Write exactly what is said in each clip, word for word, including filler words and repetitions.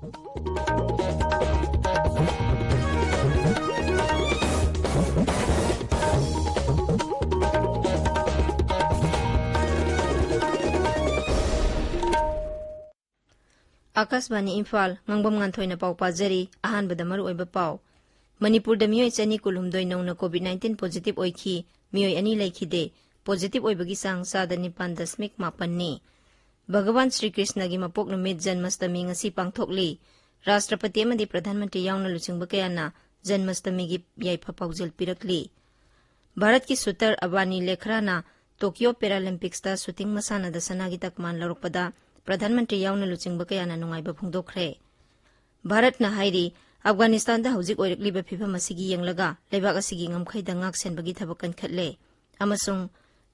ꯑꯥꯀꯥꯁꯕꯥꯅꯤ ꯏꯝꯐꯥꯜ, ꯉꯥꯡꯕꯝ ꯉꯥꯟꯊꯣꯏꯅ ꯄꯥꯎ ꯄꯥꯖꯔꯤ꯫ ꯑꯍꯥꯟꯕꯗ ꯃꯔꯨꯑꯣꯏꯕ ꯄꯥꯎ꯫ ꯃꯅꯤꯄꯨꯔꯗ ꯃꯤꯑꯣꯏ ꯆꯅꯤ ꯀꯨꯟꯍꯨꯝꯗꯣꯏ ꯅꯧꯅ COVID nineteen positive ꯑꯣꯏꯈꯤ, ꯃꯤꯑꯣꯏ ꯑꯅꯤ ꯂꯩꯈꯤꯗꯦ꯫ Positive ꯑꯣꯏꯕꯒꯤ ꯆꯥꯡ ꯆꯥꯗ ꯅꯤꯄꯥꯟ ꯗꯁꯃꯤꯛ ꯃꯥꯄꯟꯅꯤ꯫ ꯚꯒꯋꯥꯟ ꯁ꯭ꯔꯤ ꯀ꯭ꯔꯤꯁꯅꯒꯤ ꯃꯄꯣꯛ ꯅꯨꯃꯤꯠ ꯖꯟꯃꯁꯇꯃꯤ ꯉꯁꯤ ꯄꯥꯡꯊꯣꯛꯂꯤ꯫ ꯔꯥꯁꯇ꯭ꯔꯄꯇꯤ ꯑꯃꯗꯤ ꯄ꯭ꯔꯙꯥꯟ ꯃꯟꯇ꯭ꯔꯤ ꯌꯥꯎꯅ ꯂꯨꯆꯤꯡꯕ ꯀꯌꯥꯅ ꯖꯟꯃꯁꯇꯃꯤꯒꯤ ꯌꯥꯏꯐ ꯄꯥꯎꯖꯦꯜ ꯄꯤꯔꯛꯂꯤ꯫ ꯚꯥꯔꯠꯀꯤ ꯁꯨꯇꯔ ꯑꯕꯥꯅꯤ ꯂꯦꯈ꯭ꯔꯥꯅ ꯇꯣꯀꯤꯌꯣ ꯄꯦꯔꯥꯂꯤꯝꯄꯤꯛꯁꯇ ꯁꯨꯇꯤꯡ ꯃꯁꯥꯟꯅꯗ ꯁꯅꯥꯒꯤ ꯇꯛꯃꯥꯟ ꯂꯧꯔꯛꯄꯗ ꯄ꯭ꯔꯙꯥꯟ ꯃꯟꯇ꯭ꯔꯤ ꯌꯥꯎꯅ ꯂꯨꯆꯤꯡꯕ ꯀꯌꯥꯅ ꯅꯨꯡꯉꯥꯏꯕ ꯐꯣꯡꯗꯣꯛꯈ꯭ꯔꯦ꯫ ꯚꯥꯔꯠꯅ ꯍꯥꯏꯔꯤ, ꯑꯐꯒꯥꯅꯤꯁꯇꯥꯟꯗ ꯍꯧꯖꯤꯛ ꯑꯣꯏꯔꯛꯂꯤꯕ ꯐꯤꯚꯝ ꯑꯁꯤꯒꯤ ꯌꯦꯡꯂꯒ ꯂꯩꯕꯥꯛ ꯑꯁꯤꯒꯤ ꯉꯝꯈꯩꯗ ꯉꯥꯛ ꯁꯦꯟꯕꯒꯤ ꯊꯕꯛ ꯀꯟꯈꯠꯂꯦ ꯑꯃꯁꯨꯡ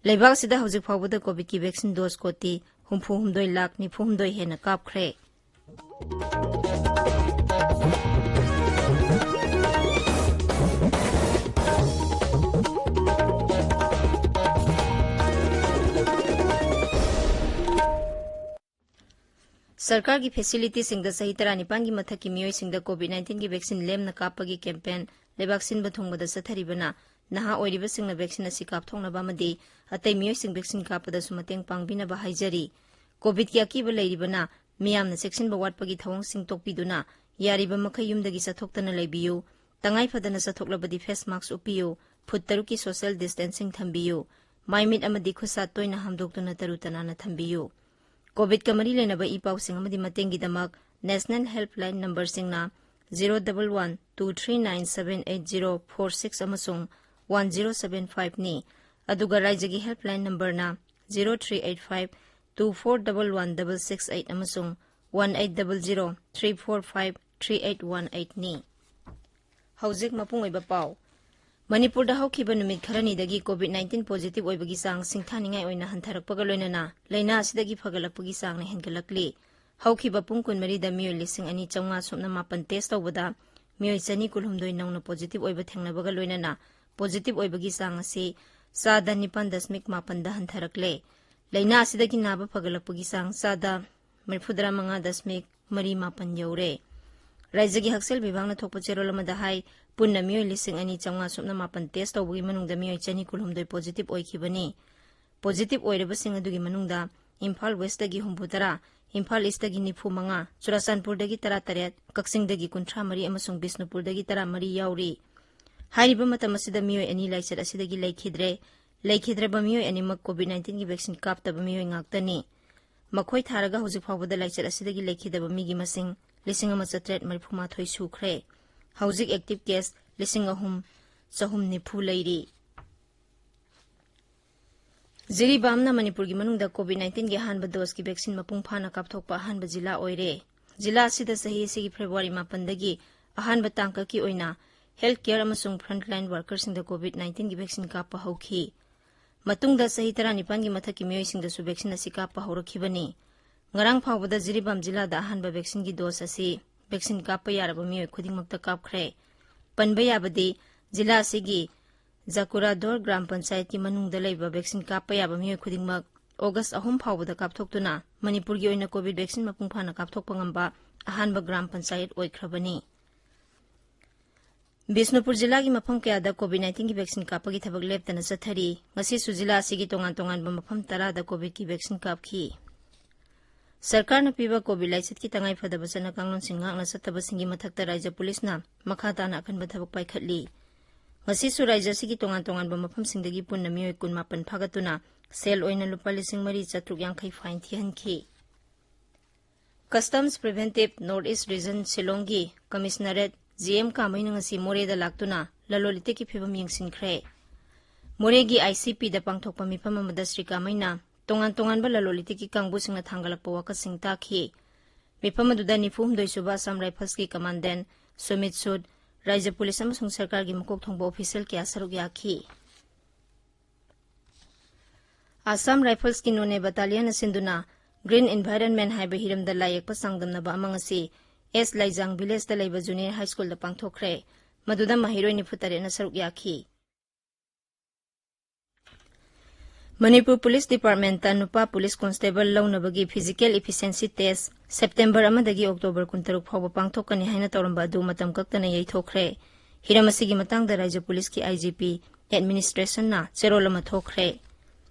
ꯂꯩꯕꯥꯛ ꯑꯁꯤꯗ ꯍꯧꯖꯤꯛ ꯐꯥꯎꯕꯗ ꯀꯣꯚꯤꯗꯀꯤ ꯚꯦꯛꯁꯤꯟ ꯗꯣꯁ ꯀꯣꯇꯤ ꯍꯨꯝꯐꯨ ꯍꯨꯝꯗꯣꯏ ꯂꯥꯈ ꯅꯤꯐꯨ ꯍꯨꯝꯗꯣꯏ ꯍꯦꯟꯅ ꯀꯥꯞꯈ꯭ꯔꯦ꯫ ꯁꯔꯀꯥꯔꯒꯤ ꯐꯦꯁꯤꯂꯤꯇꯤꯁꯤꯡꯗ ꯆꯍꯤ ꯇꯔꯥꯅꯤꯄꯥꯟꯒꯤ ꯃꯊꯛꯀꯤ ꯃꯤꯑꯣꯏꯁꯤꯡꯗ COVID nineteen ꯒꯤ ꯚꯦꯛꯁꯤꯟ ꯂꯦꯝꯅ ꯀꯥꯞꯄꯒꯤ ꯀꯦꯝꯄꯦꯟ ꯂꯩꯕꯥꯛ ꯁꯤꯟꯕ ꯊꯨꯡꯕꯗ ꯆꯠꯊꯔꯤꯕꯅ ꯅꯍꯥ ꯑꯣꯏꯔꯤꯕꯁꯤꯡꯅ ꯚꯦꯛꯁꯤꯟ ꯑꯁꯤ ꯀꯥꯞꯊꯣꯛꯅꯕ ꯑꯃꯗꯤ ꯑꯇꯩ ꯃꯤꯑꯣꯏꯁꯤꯡ ꯚꯦꯛꯁꯤꯟ ꯀꯥꯞꯄꯗꯁꯨ ꯃꯇꯦꯡ ꯄꯥꯡꯕꯤꯅꯕ ꯍꯥꯏꯖꯔꯤ꯫ ꯀꯣꯚꯤꯗꯀꯤ ꯑꯀꯤꯕ ꯂꯩꯔꯤꯕꯅ ꯃꯤꯌꯥꯝꯅ ꯆꯦꯛꯁꯤꯟꯕ ꯋꯥꯠꯄꯒꯤ ꯊꯧꯑꯣꯡꯁꯤꯡ ꯇꯣꯛꯄꯤꯗꯨꯅ ꯌꯥꯔꯤꯕ ꯃꯈꯩ ꯌꯨꯝꯗꯒꯤ ꯆꯠꯊꯣꯛꯇꯅ ꯂꯩꯕꯤꯌꯨ꯫ ꯇꯉꯥꯏ ꯐꯗꯅ ꯆꯠꯊꯣꯛꯂꯕꯗꯤ ꯐꯦꯁ ꯃꯥꯛꯁ ꯎꯞꯄꯤꯌꯨ꯫ ꯐꯨꯠ ꯇꯔꯨꯛꯀꯤ ꯁꯣꯁꯤꯌꯦꯜ ꯗꯤꯁꯇꯦꯟꯁꯤꯡ ꯊꯝꯕꯤꯌꯨ꯫ ꯃꯥꯏ ꯃꯤꯠ ꯑꯃꯗꯤ ꯈꯨꯠ ꯁꯥ ꯇꯣꯏꯅ ꯍꯥꯝꯗꯣꯛꯇꯨꯅ ꯇꯔꯨ ꯇꯅꯥꯟꯅ ꯊꯝꯕꯤꯌꯨ꯫ ꯀꯣꯚꯤꯗꯀ ꯃꯔꯤ ꯂꯩꯅꯕ ꯏ ꯄꯥꯎꯁꯤꯡ ꯑꯃꯗꯤ ꯃꯇꯦꯡꯒꯤꯗꯃꯛ ꯅꯦꯁꯅꯦꯜ ꯍꯦꯜꯞꯂꯥꯏꯟ ꯅꯝꯕꯔꯁꯤꯡꯅ zero double one two three nine seven eight zero four six ꯑꯃꯁꯨꯡ one zero seven five ꯅꯤ꯫ ꯑꯗꯨꯒ ꯔꯥꯏꯖ꯭ꯌꯒꯤ ꯍꯦꯜꯞꯂꯥꯏꯟ ꯅꯝꯕꯔꯅ zero three eight five two four double one double six eight ꯑꯃꯁꯨꯡ one eight double zero three four five three eight one eight ꯅꯤ꯫ ꯍꯧꯖꯤꯛ ꯃꯄꯨꯡ ꯑꯣꯏꯕ ꯄꯥꯎ꯫ ꯃꯅꯤꯄꯨꯔꯗ ꯍꯧꯈꯤꯕ ꯅꯨꯃꯤꯠ ꯈꯔꯅꯤꯗꯒꯤ COVID nineteen positive ꯑꯣꯏꯕꯒꯤ ꯆꯥꯡ ꯁꯤꯡꯊꯥꯅꯤꯡꯉꯥꯏ ꯑꯣꯏꯅ ꯍꯟꯊꯔꯛꯄꯒ ꯂꯣꯏꯅꯅ ꯂꯥꯏꯅꯥ ꯑꯁꯤꯗꯒꯤ ꯐꯒꯠꯂꯛꯄꯒꯤ ꯆꯥꯡꯅ ꯍꯦꯟꯒꯠꯂꯛꯂꯤ꯫ ꯍꯧꯈꯤꯕ ꯄꯨꯡ ꯀꯨꯟꯃꯔꯤꯗ ꯃꯤꯑꯣꯏ ꯂꯤꯁꯤꯡ ꯑꯅꯤ ꯆꯥꯝꯃꯉꯥ ꯁꯨꯞꯅ ꯃꯥꯄꯟ ꯇꯦꯁ ꯇꯧꯕꯗ ꯃꯤꯑꯣꯏ ꯆꯅꯤ ꯀꯨꯟꯍꯨꯝꯗꯣꯏ ꯅꯧꯅ positive ꯑꯣꯏꯕ ꯊꯦꯡꯅꯕꯒ ꯂꯣꯏꯅꯅ positive ꯑꯣꯏꯕꯒꯤ ꯆꯥꯡ ꯑꯁꯤ ꯆꯥꯗ ꯅꯤꯄꯥꯟ ꯗꯁꯃꯤꯛ ꯃꯥꯄꯟꯗ ꯍꯟꯊꯔꯛꯂꯦ꯫ ꯂꯥꯏꯅꯥ ꯑꯁꯤꯗꯒꯤ ꯅꯥꯕ ꯐꯒꯠꯂꯛꯄꯒꯤ ꯆꯥꯡ ꯆꯥꯗ ꯃꯔꯤꯐꯨꯇꯔꯥ ꯃꯉꯥ ꯗꯁꯃꯤꯛ ꯃꯔꯤ ꯃꯥꯄꯟ ꯌꯧꯔꯦ꯫ ꯔꯥꯏꯖ꯭ꯌꯒꯤ ꯍꯛꯁꯦꯜ ꯕꯤꯚꯥꯒꯅ ꯊꯣꯛꯄ ꯆꯦꯔꯣꯜ ꯑꯃꯗ ꯍꯥꯏ, ꯄꯨꯟꯅ ꯃꯤꯑꯣꯏ ꯂꯤꯁꯤꯡ ꯑꯅꯤ ꯆꯥꯝꯃꯉꯥ ꯁꯨꯞꯅ ꯃꯥꯄꯟ ꯇꯦꯁ ꯇꯧꯕꯒꯤ ꯃꯅꯨꯡꯗ ꯃꯤꯑꯣꯏ ꯆꯅꯤ ꯀꯨꯟꯍꯨꯝꯗꯣꯏ ꯄꯣꯖꯤꯇꯤꯚ ꯑꯣꯏꯈꯤꯕꯅꯤ꯫ ꯄꯣꯖꯤꯇꯤꯚ ꯑꯣꯏꯔꯕꯁꯤꯡ ꯑꯗꯨꯒꯤ ꯃꯅꯨꯡꯗ ꯏꯝꯐꯥꯜ ꯋꯦꯁꯇꯒꯤ ꯍꯨꯝꯐꯨ ꯇꯔꯥ, ꯏꯝꯐꯥꯜ ꯏꯁꯇꯒꯤ ꯅꯤꯐꯨ ꯃꯉꯥ, ꯆꯨꯔꯥꯆꯥꯟꯄꯨꯔꯗꯒꯤ ꯇꯔꯥ ꯇꯔꯦꯠ, ꯀꯛꯆꯤꯡꯗꯒꯤ ꯀꯨꯟꯊ꯭ꯔꯥ ꯃꯔꯤ ꯑꯃꯁꯨꯡ ꯕꯤꯁꯅꯨꯄꯨꯔꯗꯒꯤ ꯇꯔꯥ ꯃꯔꯤ ꯌꯥꯎꯔꯤ꯫ ꯍꯥꯏꯔꯤꯕ ꯃꯇꯝ ꯑꯁꯤꯗ ꯃꯤꯑꯣꯏ ꯑꯅꯤ ꯂꯥꯏꯆꯠ ꯑꯁꯤꯗꯒꯤ ꯂꯩꯈꯤꯗ꯭ꯔꯦ꯫ ꯂꯩꯈꯤꯗ꯭ꯔꯕ ꯃꯤꯑꯣꯏ ꯑꯅꯤꯃꯛ ꯀꯣꯚꯤꯗ ꯅꯥꯏꯟꯇꯤꯟꯒꯤ ꯚꯦꯛꯁꯤꯟ ꯀꯥꯞꯇꯕ ꯃꯤꯑꯣꯏ ꯉꯥꯛꯇꯅꯤ꯫ ꯃꯈꯣꯏ ꯊꯥꯔꯒ ꯍꯧꯖꯤꯛ ꯐꯥꯎꯕꯗ ꯂꯥꯏꯆꯠ ꯑꯁꯤꯗꯒꯤ ꯂꯩꯈꯤꯗꯕ ꯃꯤꯒꯤ ꯃꯁꯤꯡ ꯂꯤꯁꯤꯡ ꯑꯃ ꯆꯥꯇ꯭ꯔꯦꯠ ꯃꯔꯤꯐꯨ ꯃꯥꯊꯣꯏ ꯁꯨꯈ꯭ꯔꯦ꯫ ꯍꯧꯖꯤꯛ ꯑꯦꯛꯇꯤꯚ ꯀꯦꯁ ꯂꯤꯁꯤꯡ ꯑꯍꯨꯝ ꯆꯍꯨꯝ ꯅꯤꯐꯨ ꯂꯩꯔꯤ꯫ ꯖꯤꯔꯤꯕꯥꯝꯅ ꯃꯅꯤꯄꯨꯔꯒꯤ ꯃꯅꯨꯡꯗ ꯀꯣꯚꯤꯗ ꯅꯥꯏꯟꯇꯤꯟꯒꯤ ꯑꯍꯥꯟꯕ ꯗꯣꯁꯀꯤ ꯚꯦꯛꯁꯤꯟ ꯃꯄꯨꯡ ꯐꯥꯅ ꯀꯥꯞꯊꯣꯛꯄ ꯑꯍꯥꯟꯕ ꯖꯤꯂꯥ ꯑꯣꯏꯔꯦ꯫ ꯖꯤꯂꯥ ꯑꯁꯤꯗ ꯆꯍꯤ ꯑꯁꯤꯒꯤ ꯐꯦꯕ꯭ꯔꯨꯋꯥꯔꯤ ꯃꯥꯄꯟꯗꯒꯤ ꯑꯍꯥꯟꯕ ꯇꯥꯡꯀꯛꯀꯤ ꯑꯣꯏꯅ ꯍꯦꯜꯊ ꯀꯦꯌꯔ ꯑꯃꯁꯨꯡ ꯐ꯭ꯔꯟꯠꯂꯥꯏꯟ ꯋꯥꯔꯀꯔꯁꯤꯡꯗ ꯀꯣꯚꯤꯗ ꯅꯥꯏꯟꯇꯤꯟꯒꯤ ꯚꯦꯛꯁꯤꯟ ꯀꯥꯞꯄ ꯍꯧꯈꯤ꯫ ꯃꯇꯨꯡꯗ ꯆꯍꯤ ꯇꯔꯥꯅꯤꯄꯥꯟꯒꯤ ꯃꯊꯛꯀꯤ ꯃꯤꯑꯣꯏꯁꯤꯡꯗꯁꯨ ꯚꯦꯛꯁꯤꯟ ꯑꯁꯤ ꯀꯥꯞꯄ ꯍꯧꯔꯛꯈꯤꯕꯅꯤ꯫ ꯉꯔꯥꯡ ꯐꯥꯎꯕꯗ ꯖꯤꯔꯤꯕꯥꯝ ꯖꯤꯂꯥꯗ ꯑꯍꯥꯟꯕ ꯚꯦꯛꯁꯤꯟꯒꯤ ꯗꯣꯁ ꯑꯁꯤ ꯚꯦꯛꯁꯤꯟ ꯀꯥꯞꯄ ꯌꯥꯔꯕ ꯃꯤꯑꯣꯏ ꯈꯨꯗꯤꯡꯃꯛꯇ ꯀꯥꯞꯈ꯭ꯔꯦ꯫ ꯄꯟꯕ ꯌꯥꯕꯗꯤ, ꯖꯤꯂꯥ ꯑꯁꯤꯒꯤ ꯖꯀꯨꯔꯥꯗꯣꯔ ꯒ꯭ꯔꯥꯝ ꯄꯟꯆꯥꯌꯠꯀꯤ ꯃꯅꯨꯡꯗ ꯂꯩꯕ ꯚꯦꯛꯁꯤꯟ ꯀꯥꯞꯄ ꯌꯥꯕ ꯃꯤꯑꯣꯏ ꯈꯨꯗꯤꯡꯃꯛ ꯑꯣꯒꯁ ꯑꯍꯨꯝ ꯐꯥꯎꯕꯗ ꯀꯥꯞꯊꯣꯛꯇꯨꯅ ꯃꯅꯤꯄꯨꯔꯒꯤ ꯑꯣꯏꯅ ꯀꯣꯚꯤꯗ ꯚꯦꯛꯁꯤꯟ ꯃꯄꯨꯡ ꯐꯥꯅ ꯀꯥꯞꯊꯣꯛꯄ ꯉꯝꯕ ꯑꯍꯥꯟꯕ ꯒ꯭ꯔꯥꯝ ꯄꯟꯆꯥꯌꯠ ꯑꯣꯏꯈ꯭ꯔꯕꯅꯤ꯫ ꯕꯤꯁꯅꯨꯄꯨꯔ ꯖꯤꯂꯥꯒꯤ ꯃꯐꯝ ꯀꯌꯥꯗ ꯀꯣꯚꯤꯗ ꯅꯥꯏꯟꯇꯤꯟꯒꯤ ꯚꯦꯛꯁꯤꯟ ꯀꯥꯞꯄꯒꯤ ꯊꯕꯛ ꯂꯦꯞꯇꯅ ꯆꯠꯊꯔꯤ꯫ ꯉꯁꯤꯁꯨ ꯖꯤꯂꯥ ꯑꯁꯤꯒꯤ ꯇꯣꯉꯥꯟ ꯇꯣꯉꯥꯟꯕ ꯃꯐꯝ ꯇꯔꯥꯗ ꯀꯣꯚꯤꯗꯀꯤ ꯚꯦꯛꯁꯤꯟ ꯀꯥꯞꯈꯤ꯫ ꯁꯔꯀꯥꯔꯅ ꯄꯤꯕ ꯀꯣꯚꯤꯗ ꯂꯥꯏꯆꯠꯀꯤ ꯇꯉꯥꯏ ꯐꯗꯕ ꯆꯠꯅ ꯀꯥꯡꯂꯣꯟꯁꯤꯡ ꯉꯥꯛꯅ ꯆꯠꯇꯕꯁꯤꯡꯒꯤ ꯃꯊꯛꯇ ꯔꯥꯏꯖ꯭ꯌ ꯄꯨꯂꯤꯁꯅ ꯃꯈꯥ ꯇꯥꯅ ꯑꯀꯟꯕ ꯊꯕꯛ ꯄꯥꯏꯈꯠꯂꯤ꯫ ꯉꯁꯤꯁꯨ ꯔꯥꯏꯖ꯭ꯌ ꯑꯁꯤꯒꯤ ꯇꯣꯉꯥꯟ ꯇꯣꯉꯥꯟꯕ ꯃꯐꯝꯁꯤꯡꯗꯒꯤ ꯄꯨꯟꯅ ꯃꯤꯑꯣꯏ ꯀꯨꯟꯃꯥꯄꯟ ꯐꯥꯒꯠꯇꯨꯅ ꯁꯦꯜ ꯑꯣꯏꯅ ꯂꯨꯄꯥ ꯂꯤꯁꯤꯡ ꯃꯔꯤ ꯆꯥꯇ꯭ꯔꯨꯛ ꯌꯥꯡꯈꯩ ꯐꯥꯏꯟ ꯊꯤꯍꯟꯈꯤ꯫ Customs Preventive North East Region ꯁꯤꯂꯣꯡꯒꯤ ꯀꯃꯤꯁꯅꯔꯦꯠ ꯖꯤ ꯑꯦꯝ ꯀꯥꯃꯩꯅ ꯉꯁꯤ ꯃꯣꯔꯦꯗ ꯂꯥꯛꯇꯨꯅ ꯂꯂꯣꯟ ꯏꯇꯤꯛꯀꯤ ꯐꯤꯕꯝ ꯌꯦꯡꯁꯤꯟꯈ꯭ꯔꯦ꯫ ꯃꯣꯔꯦꯒꯤ ꯑꯥꯏ ꯁꯤ ꯄꯤꯗ ꯄꯥꯡꯊꯣꯛꯄ ꯃꯤꯐꯝ ꯑꯃꯗ ꯁ꯭ꯔꯤ ꯀꯥꯃꯩꯅ ꯇꯣꯉꯥꯟ ꯇꯣꯉꯥꯟꯕ ꯂꯂꯣꯟ ꯏꯇꯤꯛꯀꯤ ꯀꯥꯡꯕꯨꯁꯤꯡꯅ ꯊꯥꯡꯒꯠꯂꯛꯄ ꯋꯥꯀꯠꯁꯤꯡ ꯇꯥꯈꯤ꯫ ꯃꯤꯐꯝ ꯑꯗꯨꯗ ꯅꯤꯐꯨ ꯍꯨꯝꯗꯣꯏ ꯁꯨꯕ ꯑꯁꯥꯝ ꯔꯥꯏꯐꯜꯁꯀꯤ ꯀꯃꯥꯟꯗꯦꯟ ꯁꯨꯃꯤꯠ ꯁꯨꯗ, ꯔꯥꯏꯖ꯭ꯌ ꯄꯨꯂꯤꯁ ꯑꯃꯁꯨꯡ ꯁꯔꯀꯥꯔꯒꯤ ꯃꯀꯣꯛ ꯊꯣꯡꯕ ꯑꯣꯐꯤꯁꯤꯌꯦꯜ ꯀꯌꯥ ꯁꯔꯨꯛ ꯌꯥꯈꯤ꯫ ꯑꯁꯥꯝ ꯔꯥꯏꯐꯜꯁꯀꯤ ꯅꯣꯅꯦ ꯕꯇꯥꯂꯤꯌꯟꯅ ꯁꯤꯟꯗꯨꯅ Green Environment ꯍꯥꯏꯕ ꯍꯤꯔꯝꯗ ꯂꯥꯏꯌꯦꯛꯄ ꯆꯥꯡꯗꯝꯅꯕ ꯑꯃ ꯉꯁꯤ ꯑꯦꯁ ꯂꯥꯏꯖꯥꯡ ꯚꯤꯂꯦꯖꯇ ꯂꯩꯕ ꯖꯨꯅꯤꯌꯔ ꯍꯥꯏ ꯁ꯭ꯀꯨꯜꯗ ꯄꯥꯡꯊꯣꯛꯈ꯭ꯔꯦ꯫ ꯃꯗꯨꯗ ꯃꯍꯩꯔꯣꯏ ꯅꯤꯐꯨ ꯇꯔꯦꯠꯅ ꯁꯔꯨꯛ ꯌꯥꯈꯤ꯫ ꯃꯅꯤꯄꯨꯔ ꯄꯨꯂꯤꯁ ꯗꯤꯄꯥꯔꯠꯃꯦꯟꯇ ꯅꯨꯄꯥ ꯄꯨꯂꯤꯁ ꯀꯣꯟꯁꯇꯦꯕꯜ ꯂꯧꯅꯕꯒꯤ ꯐꯤꯖꯤꯀꯦꯜ ꯏꯐꯤꯁꯤꯌꯦꯟꯁꯤ ꯇꯦꯁ ꯁꯦꯞꯇꯦꯝꯕꯔ ꯑꯃꯗꯒꯤ ꯑꯣꯛꯇꯣꯕꯔ ꯀꯨꯟꯇꯔꯨꯛ ꯐꯥꯎꯕ ꯄꯥꯡꯊꯣꯛꯀꯅꯤ ꯍꯥꯏꯅ ꯇꯧꯔꯝꯕ ꯑꯗꯨ ꯃꯇꯝ ꯀꯛꯇꯅ ꯌꯩꯊꯣꯛꯈ꯭ꯔꯦ꯫ ꯍꯤꯔꯝ ꯑꯁꯤꯒꯤ ꯃꯇꯥꯡꯗ ꯔꯥꯖ꯭ꯌ ꯄꯨꯂꯤꯁꯀꯤ ꯑꯥꯏ ꯖꯤ ꯄꯤ ꯑꯦꯗꯃꯤꯅꯤꯁꯇ꯭ꯔꯦꯁꯟꯅ ꯆꯦꯔꯣꯜ ꯑꯃ ꯊꯣꯛꯈ꯭ꯔꯦ꯫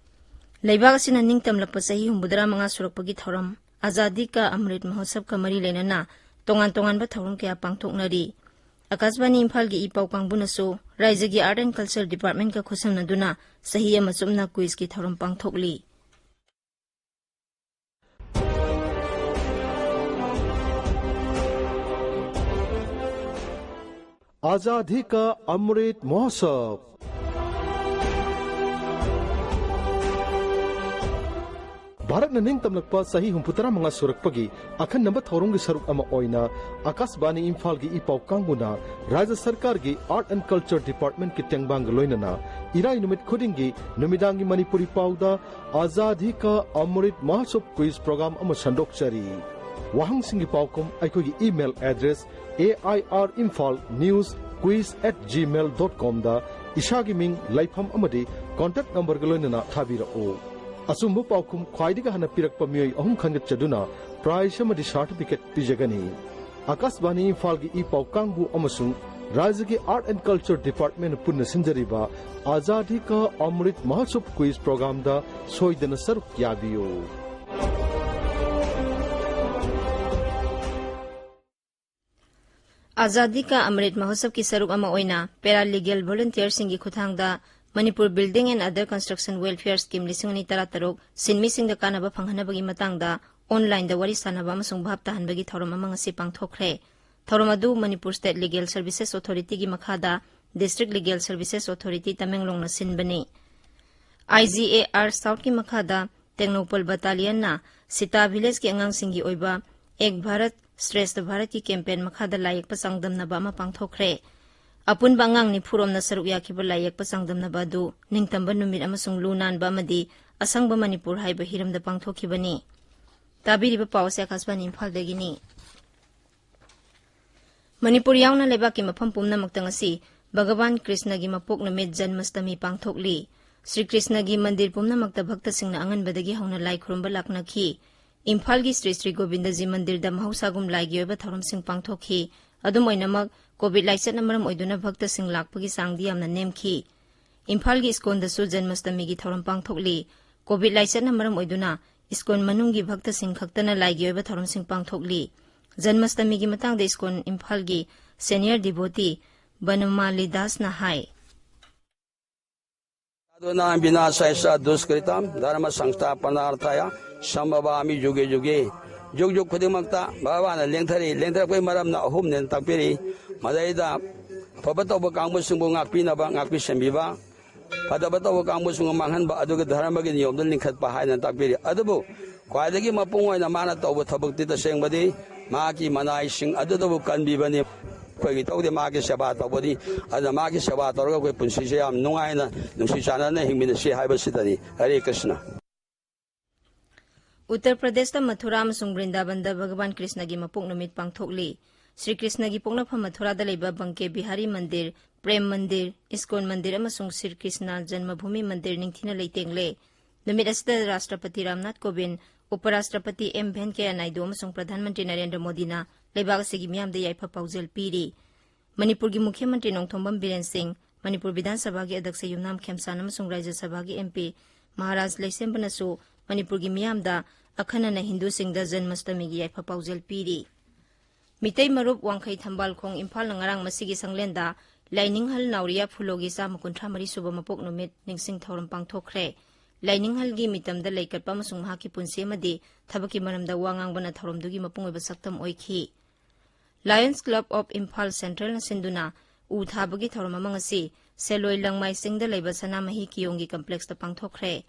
ꯂꯩꯕꯥꯛ ꯑꯁꯤꯅ ꯅꯤꯡꯇꯝꯂꯛꯄ ꯆꯍꯤ ꯍꯨꯝꯐꯨꯇꯔꯥ ꯃꯉꯥ ꯁꯨꯔꯛꯄꯒꯤ ꯊꯧꯔꯝ ꯑꯖꯥꯗꯤ ꯀꯥ ꯑꯃ꯭ꯔꯤꯠ ꯃꯍꯣꯠꯁꯕꯀ ꯃꯔꯤ ꯂꯩꯅꯅ ꯇꯣꯉꯥꯟ ꯇꯣꯉꯥꯟꯕ ꯊꯧꯔꯝ ꯀꯌꯥ ꯄꯥꯡꯊꯣꯛꯅꯔꯤ꯫ ꯑꯀꯥꯁꯕꯥꯅꯤ ꯏꯝꯐꯥꯜꯒꯤ ꯏ ꯄꯥꯎ ꯀꯥꯡꯕꯨꯅꯁꯨ ꯔꯥꯖ꯭ꯌꯒꯤ ꯑꯥꯔꯠ ꯑꯦꯟ ꯀꯜꯆꯔ ꯗꯤꯄꯥꯔꯠꯃꯦꯟꯠꯀ ꯈꯨꯠꯁꯝꯅꯗꯨꯅ ꯆꯍꯤ ꯑꯃ ꯆꯨꯞꯅ ꯀ꯭ꯋꯤꯖꯀꯤ ꯊꯧꯔꯝ ꯄꯥꯡꯊꯣꯛꯂꯤ꯫ ꯑꯥꯖꯥꯗꯤ ꯀꯥ ꯑꯃ꯭ꯔꯤꯠ ꯃꯍꯣꯠꯁꯕ꯫ ꯚꯥꯔꯠꯅ ꯅꯤꯡꯇꯝꯂꯛꯄ ꯆꯍꯤ ꯍꯨꯝꯐꯨꯇꯔꯥ ꯃꯉꯥ ꯁꯨꯔꯛꯄꯒꯤ ꯑꯈꯟꯅꯕ ꯊꯧꯔꯝꯒꯤ ꯁꯔꯨꯛ ꯑꯃ ꯑꯣꯏꯅ ꯑꯀꯥꯁꯕꯥꯅꯤ ꯏꯝꯐꯥꯜꯒꯤ ꯏ ꯄꯥꯎ ꯀꯥꯡꯕꯨꯅ ꯔꯥꯖ꯭ꯌ ꯁꯔꯀꯥꯔꯒꯤ ꯑꯥꯔꯠ ꯑꯦꯟ ꯀꯜꯆꯔ ꯗꯤꯄꯥꯔꯠꯃꯦꯟꯠꯀꯤ ꯇꯦꯡꯕꯥꯡꯒ ꯂꯣꯏꯅꯅ ꯏꯔꯥꯏ ꯅꯨꯃꯤꯠ ꯈꯨꯗꯤꯡꯒꯤ ꯅꯨꯃꯤꯗꯥꯡꯒꯤ ꯃꯅꯤꯄꯨꯔꯤ ꯄꯥꯎꯗ ꯑꯥꯖꯥꯗꯤ ꯀꯥ ꯑꯃ꯭ꯔꯤꯠ ꯃꯍꯣꯠꯁꯕ ꯀ꯭ꯋꯤꯖ ꯄ꯭ꯔꯣꯒ꯭ꯔꯥꯝ ꯑꯃ ꯁꯟꯗꯣꯛꯆꯔꯤ꯫ ꯋꯥꯍꯪꯁꯤꯡꯒꯤ ꯄꯥꯎꯈꯨꯝ ꯑꯩꯈꯣꯏꯒꯤ email address A I R Imphal news quiz at gmail dot com ꯗ ꯏꯁꯥꯒꯤ ꯃꯤꯡ, ꯂꯩꯐꯝ ꯑꯃꯗꯤ ꯀꯣꯟꯇꯦꯛ ꯅꯝꯕꯔꯒ ꯂꯣꯏꯅꯅ ꯊꯥꯕꯤꯔꯛꯎ꯫ ꯑꯆꯨꯝꯕ ꯄꯥꯎꯈꯨꯝ ꯈ꯭ꯋꯥꯏꯗꯒꯤ ꯍꯥꯟꯅ ꯄꯤꯔꯛꯄ ꯃꯤꯑꯣꯏ ꯑꯍꯨꯝ ꯈꯟꯒꯠꯆꯗꯨꯅ ꯄ꯭ꯔꯥꯏꯖ ꯑꯃꯗꯤ ꯁꯥꯔꯇꯤꯐꯤꯀꯦꯠ ꯄꯤꯖꯒꯅꯤ꯫ ꯑꯀꯥꯁꯕꯥꯅꯤ ꯏꯝꯐꯥꯜꯒꯤ ꯏ ꯄꯥꯎ ꯀꯥꯡꯕꯨ ꯑꯃꯁꯨꯡ ꯔꯥꯖ꯭ꯌꯒꯤ ꯑꯥꯔꯠ ꯑꯦꯟ ꯀꯜꯆꯔ ꯗꯤꯄꯥꯔꯠꯃꯦꯟꯠꯅ ꯄꯨꯟꯅ ꯁꯤꯟꯖꯔꯤꯕ ꯑꯥꯖꯥꯗꯤ ꯀꯥ ꯑꯃ꯭ꯔꯤꯠ ꯃꯍꯣꯠꯁꯕ ꯀ꯭ꯋꯤꯖ ꯄ꯭ꯔꯣꯒ꯭ꯔꯥꯝꯗ ꯁꯣꯏꯗꯅ ꯁꯔꯨꯛ ꯌꯥꯕꯤꯌꯨ꯫ ꯑꯥꯖꯥꯗꯤ ꯀꯥ ꯑꯃ꯭ꯔꯤꯠ ꯃꯍꯣꯠꯁꯕꯀꯤ ꯁꯔꯨꯛ ꯑꯃ ꯑꯣꯏꯅ ꯄꯦꯔꯥ ꯂꯤꯒꯦꯜ ꯚꯣꯂꯨꯟꯇꯤꯌꯔꯁꯤꯡꯒꯤ ꯈꯨꯠꯊꯥꯡꯗ Manipur building and other construction welfare scheme ꯂꯤꯁꯤꯡ ꯑꯅꯤ ꯇꯔꯥꯇꯔꯨꯛ ꯁꯤꯟꯃꯤꯁꯤꯡꯗ ꯀꯥꯟꯅꯕ ꯐꯪꯍꯟꯅꯕꯒꯤ ꯃꯇꯥꯡꯗ ꯑꯣꯟꯂꯥꯏꯟꯗ ꯋꯥꯔꯤ ꯁꯥꯅꯕ ꯑꯃꯁꯨꯡ ꯚꯥꯞ ꯇꯥꯍꯟꯕꯒꯤ ꯊꯧꯔꯝ ꯑꯃ ꯉꯁꯤ ꯄꯥꯡꯊꯣꯛꯈ꯭ꯔꯦ꯫ ꯊꯧꯔꯝ ꯑꯗꯨ ꯃꯅꯤꯄꯨꯔ ꯁ꯭ꯇꯦꯠ ꯂꯤꯒꯦꯜ ꯁꯔꯚꯤꯁꯦꯁ ꯑꯣꯊꯣꯔꯤꯇꯤꯒꯤ ꯃꯈꯥꯗ ꯗꯤꯁꯇ꯭ꯔꯤꯛ ꯂꯤꯒꯦꯜ ꯁꯔꯚꯤꯁꯦꯁ ꯑꯣꯊꯣꯔꯤꯇꯤ ꯇꯃꯦꯡꯂꯣꯡꯅ ꯁꯤꯟꯕꯅꯤ꯫ ꯑꯥꯏ ꯖꯤ ꯑꯦ ꯑꯥꯔ ꯁꯥꯎꯠꯀꯤ ꯃꯈꯥꯗ ꯇꯦꯡꯅꯧꯄꯜ ꯕꯠꯇꯥꯂꯤꯌꯟꯅ ꯁꯤꯇꯥ ꯚꯤꯂꯦꯖꯀꯤ ꯑꯉꯥꯡꯁꯤꯡꯒꯤ ꯑꯣꯏꯕ ꯑꯦꯛ ꯚꯥꯔꯠ ꯁ꯭ꯔꯦꯁꯊ ꯚꯥꯔꯠꯀꯤ ꯀꯦꯝꯄꯦꯟ ꯃꯈꯥꯗ ꯂꯥꯏꯌꯦꯛꯄ ꯆꯥꯡꯗꯝꯅꯕ ꯑꯃ ꯄꯥꯡꯊꯣꯛꯈ꯭ꯔꯦ꯫ ꯑꯄꯨꯟꯕ ꯑꯉꯥꯡ ꯅꯤꯐꯨꯔꯣꯝꯅ ꯁꯔꯨꯛ ꯌꯥꯈꯤꯕ ꯂꯥꯏꯌꯦꯛꯄ ꯆꯥꯡꯗꯝꯅꯕ ꯑꯗꯨ ꯅꯤꯡꯇꯝꯕ ꯅꯨꯃꯤꯠ ꯑꯃꯁꯨꯡ ꯂꯨ ꯅꯥꯟꯕ ꯑꯃꯗꯤ ꯑꯁꯪꯕ ꯃꯅꯤꯄꯨꯔ ꯍꯥꯏꯕ ꯍꯤꯔꯝꯗ ꯄꯥꯡꯊꯣꯛꯈꯤꯕꯅꯤ꯫ ꯇꯥꯕꯤꯔꯤꯕ ꯄꯥꯎ ꯑꯁꯤ ꯑꯀꯥꯁꯕꯥꯅꯤ ꯏꯝꯐꯥꯜꯗꯒꯤꯅꯤ꯫ ꯃꯅꯤꯄꯨꯔ ꯌꯥꯎꯅ ꯂꯩꯕꯥꯛꯀꯤ ꯃꯐꯝ ꯄꯨꯝꯅꯃꯛꯇ ꯉꯁꯤ ꯚꯒꯋꯥꯟ ꯀ꯭ꯔꯤꯁꯅꯒꯤ ꯃꯄꯣꯛ ꯅꯨꯃꯤꯠ ꯖꯟꯃꯁꯇꯃꯤ ꯄꯥꯡꯊꯣꯛꯂꯤ꯫ ꯁ꯭ꯔꯤ ꯀ꯭ꯔꯤꯁꯅꯒꯤ ꯃꯟꯗꯤꯔ ꯄꯨꯝꯅꯃꯛꯇ ꯚꯛꯇꯁꯤꯡꯅ ꯑꯉꯟꯕꯗꯒꯤ ꯍꯧꯅ ꯂꯥꯏ ꯈꯨꯔꯨꯝꯕ ꯂꯥꯛꯅꯈꯤ꯫ ꯏꯝꯐꯥꯜꯒꯤ ꯁ꯭ꯔꯤ ꯁ꯭ꯔꯤ ꯒꯣꯕꯤꯟꯗꯖꯤ ꯃꯟꯗꯤꯔꯗ ꯃꯍꯧꯁꯥꯒꯨꯝ ꯂꯥꯏꯒꯤ ꯑꯣꯏꯕ ꯊꯧꯔꯝꯁꯤꯡ ꯄꯥꯡꯊꯣꯛꯈꯤ꯫ ꯑꯗꯨꯝ ꯑꯣꯏꯅꯃꯛ, ꯀꯣꯚꯤꯗ ꯂꯥꯏꯆꯠꯅ ꯃꯔꯝ ꯑꯣꯏꯗꯨꯅ ꯚꯛꯇꯁꯤꯡ ꯂꯥꯛꯄꯒꯤ ꯆꯥꯡꯗꯤ ꯌꯥꯝꯅ ꯅꯦꯝꯈꯤ꯫ ꯏꯝꯐꯥꯜꯒꯤ ꯏꯁꯀꯣꯟꯗꯁꯨ ꯖꯟꯃꯁꯇꯃꯤꯒꯤ ꯊꯧꯔꯝ ꯄꯥꯡꯊꯣꯛꯂꯤ꯫ ꯀꯣꯚꯤꯗ ꯂꯥꯏꯆꯠꯅ ꯃꯔꯝ ꯑꯣꯏꯗꯨꯅ ꯏꯁꯀꯣꯟ ꯃꯅꯨꯡꯒꯤ ꯚꯛꯇꯁꯤꯡ ꯈꯛꯇꯅ ꯂꯥꯏꯒꯤ ꯑꯣꯏꯕ ꯊꯧꯔꯝꯁꯤꯡ ꯄꯥꯡꯊꯣꯛꯂꯤ꯫ ꯖꯟꯃꯁꯇꯃꯤꯒꯤ ꯃꯇꯥꯡꯗ ꯏꯁꯀꯣꯟ ꯏꯝꯐꯥꯜꯒꯤ ꯁꯦꯅꯤꯌꯔ ꯗꯤꯚꯣꯇꯤ ꯕꯅꯃꯥꯂꯤ ꯗꯥꯁꯅ ꯍꯥꯏ꯫ ꯁꯥꯙꯨꯅꯥꯝ ꯕꯤꯅꯥꯁꯥꯌ ꯆ ꯗꯨꯁꯀ꯭ꯔꯤꯇꯝ ꯙꯔꯃ ꯁꯪꯁꯊꯥꯄꯅꯥꯔꯊꯥꯌ ꯁꯝꯚꯕꯥꯃꯤ ꯖꯨꯒꯦ ꯖꯨꯒꯦ꯫ ꯖꯨꯛ ꯖꯨꯛ ꯈꯨꯗꯤꯡꯃꯛꯇ ꯚꯒꯋꯥꯟꯅ ꯂꯦꯡꯊꯔꯤ꯫ ꯂꯦꯡꯊꯔꯛꯄꯒꯤ ꯃꯔꯝꯅ ꯑꯍꯨꯝꯅꯦꯅ ꯇꯥꯛꯄꯤꯔꯤ꯫ ꯃꯗꯩꯗ ꯑꯐꯕ ꯇꯧꯕ ꯀꯥꯡꯕꯨꯁꯤꯡꯕꯨ ꯉꯥꯛꯄꯤꯅꯕ, ꯉꯥꯛꯄꯤ ꯁꯦꯟꯕꯤꯕ, ꯐꯠꯇꯕ ꯇꯧꯕ ꯀꯥꯡꯕꯨꯁꯤꯡꯕꯨ ꯃꯥꯡꯍꯟꯕ, ꯑꯗꯨꯒ ꯙꯔꯃꯒꯤ ꯅꯤꯌꯣꯝꯗ ꯂꯤꯡꯈꯠꯄ ꯍꯥꯏꯅ ꯇꯥꯛꯄꯤꯔꯤ꯫ ꯑꯗꯨꯕꯨ ꯈ꯭ꯋꯥꯏꯗꯒꯤ ꯃꯄꯨꯡ ꯑꯣꯏꯅ ꯃꯥꯅ ꯇꯧꯕ ꯊꯕꯛꯇꯤ ꯇꯁꯦꯡꯕꯗꯤ ꯃꯍꯥꯛꯀꯤ ꯃꯅꯥꯏꯁꯤꯡ ꯑꯗꯨꯗꯕꯨ ꯀꯟꯕꯤꯕꯅꯤ꯫ ꯑꯩꯈꯣꯏꯒꯤ ꯇꯧꯗꯦ, ꯃꯥꯒꯤ ꯁꯦꯕꯥ ꯇꯧꯕꯅꯤ꯫ ꯑꯗꯨꯅ ꯃꯥꯒꯤ ꯁꯦꯕꯥ ꯇꯧꯔꯒ ꯑꯩꯈꯣꯏ ꯄꯨꯟꯁꯤꯁꯦ ꯌꯥꯝ ꯅꯨꯡꯉꯥꯏꯅ, ꯅꯨꯡꯁꯤ ꯆꯥꯟꯅꯅ ꯍꯤꯡꯃꯤꯟꯅꯁꯤ ꯍꯥꯏꯕꯁꯤꯗꯅꯤ꯫ ꯍꯔꯦ ꯀ꯭ꯔꯤꯁꯅ꯫ ꯎꯠꯇꯔ ꯄ꯭ꯔꯗꯦꯁꯇ ꯃꯊꯨꯔꯥ ꯑꯃꯁꯨꯡ ꯕ꯭ꯔꯤꯟꯗꯥꯕꯟꯗ ꯚꯒꯋꯥꯟ ꯀ꯭ꯔꯤꯁꯅꯒꯤ ꯃꯄꯣꯛ ꯅꯨꯃꯤꯠ ꯄꯥꯡꯊꯣꯛꯂꯤ꯫ ꯁ꯭ꯔꯤ ꯀ꯭ꯔꯤꯁꯅꯒꯤ ꯄꯣꯛꯅꯐꯝ ꯃꯊꯨꯔꯥꯗ ꯂꯩꯕ ꯕꯪꯀꯦ ꯕꯤꯍꯥꯔꯤ ꯃꯟꯗꯤꯔ, ꯄ꯭ꯔꯦꯝ ꯃꯟꯗꯤꯔ, ꯏꯁꯀꯣꯟ ꯃꯟꯗꯤꯔ ꯑꯃꯁꯨꯡ ꯁ꯭ꯔꯤ ꯀ꯭ꯔꯤꯁꯅ ꯖꯟꯃꯚꯨꯃꯤ ꯃꯟꯗꯤꯔ ꯅꯤꯡꯊꯤꯅ ꯂꯩꯇꯦꯡꯂꯦ꯫ ꯅꯨꯃꯤꯠ ꯑꯁꯤꯗ ꯔꯥꯁꯇ꯭ꯔꯄꯇꯤ ꯔꯥꯝꯅꯥꯊ ꯀꯣꯕꯤꯟꯗ, ꯎꯄꯔꯥꯁꯇ꯭ꯔꯄꯇꯤ ꯑꯦꯝ ꯚꯦꯟꯀꯌꯥ ꯅꯥꯏꯗꯨ ꯑꯃꯁꯨꯡ ꯄ꯭ꯔꯙꯥꯟ ꯃꯟꯇ꯭ꯔꯤ ꯅꯔꯦꯟꯗ꯭ꯔ ꯃꯣꯗꯤꯅ ꯂꯩꯕꯥꯛ ꯑꯁꯤꯒꯤ ꯃꯤꯌꯥꯝꯗ ꯌꯥꯏꯐ ꯄꯥꯎꯖꯦꯜ ꯄꯤꯔꯤ꯫ ꯃꯅꯤꯄꯨꯔꯒꯤ ꯃꯨꯈ꯭ꯌ ꯃꯟꯇ꯭ꯔꯤ ꯅꯣꯡꯊꯣꯝꯕꯝ ꯕꯤꯔꯦꯟ ꯁꯤꯡ, ꯃꯅꯤꯄꯨꯔ ꯕꯤꯙꯥꯟ ꯁꯚꯥꯒꯤ ꯑꯗꯛꯁ ꯌꯨꯝꯅꯥꯝ ꯈꯦꯝꯁꯥꯟ ꯑꯃꯁꯨꯡ ꯔꯥꯖ꯭ꯌ ꯁꯚꯥꯒꯤ ꯑꯦꯝ ꯄꯤ ꯃꯍꯥꯔꯥꯖ ꯂꯩꯁꯦꯝꯕꯅꯁꯨ ꯃꯅꯤꯄꯨꯔꯒꯤ ꯃꯤꯌꯥꯝꯗ ꯑꯈꯟꯅꯅ ꯍꯤꯟꯗꯨꯁꯤꯡꯗ ꯖꯟꯃꯁꯇꯃꯤꯒꯤ ꯌꯥꯏꯐ ꯄꯥꯎꯖꯦꯜ ꯄꯤꯔꯤ꯫ ꯃꯤꯇꯩ ꯃꯔꯨꯞ ꯋꯥꯡꯈꯩ ꯊꯝꯕꯥꯜꯈꯣꯡ ꯏꯝꯐꯥꯜꯅ ꯉꯔꯥꯡ ꯃꯁꯤꯒꯤ ꯁꯪꯂꯦꯟꯗ ꯂꯥꯏꯅꯤꯡꯍꯜ ꯅꯥꯎꯔꯤꯌꯥ ꯐꯨꯂꯣꯒꯤ ꯆꯥꯝꯃ ꯀꯨꯟꯊ꯭ꯔꯥ ꯃꯔꯤ ꯁꯨꯕ ꯃꯄꯣꯛ ꯅꯨꯃꯤꯠ ꯅꯤꯡꯁꯤꯡ ꯊꯧꯔꯝ ꯄꯥꯡꯊꯣꯛꯈ꯭ꯔꯦ꯫ ꯂꯥꯏꯅꯤꯡꯍꯜꯒꯤ ꯃꯤꯇꯝꯗ ꯂꯩꯀꯠꯄ ꯑꯃꯁꯨꯡ ꯃꯍꯥꯛꯀꯤ ꯄꯨꯟꯁꯤ ꯑꯃꯗꯤ ꯊꯕꯛꯀꯤ ꯃꯔꯝꯗ ꯋꯥ ꯉꯥꯡꯕꯅ ꯊꯧꯔꯝꯗꯨꯒꯤ ꯃꯄꯨꯡ ꯑꯣꯏꯕ ꯁꯛꯇꯝ ꯑꯣꯏꯈꯤ꯫ Lions Club of Imphal Centralꯅ ꯁꯤꯟꯗꯨꯅ ꯎ ꯊꯥꯕꯒꯤ ꯊꯧꯔꯝ ꯑꯃ ꯉꯁꯤ ꯁꯦꯂꯣꯏ ꯂꯪꯃꯥꯏ ꯆꯤꯡꯗ ꯂꯩꯕ ꯁꯅꯥꯃꯍꯤ ꯀꯤꯌꯣꯡꯒꯤ ꯀꯝꯄ꯭ꯂꯦꯛꯁꯇ ꯄꯥꯡꯊꯣꯛꯈ꯭ꯔꯦ꯫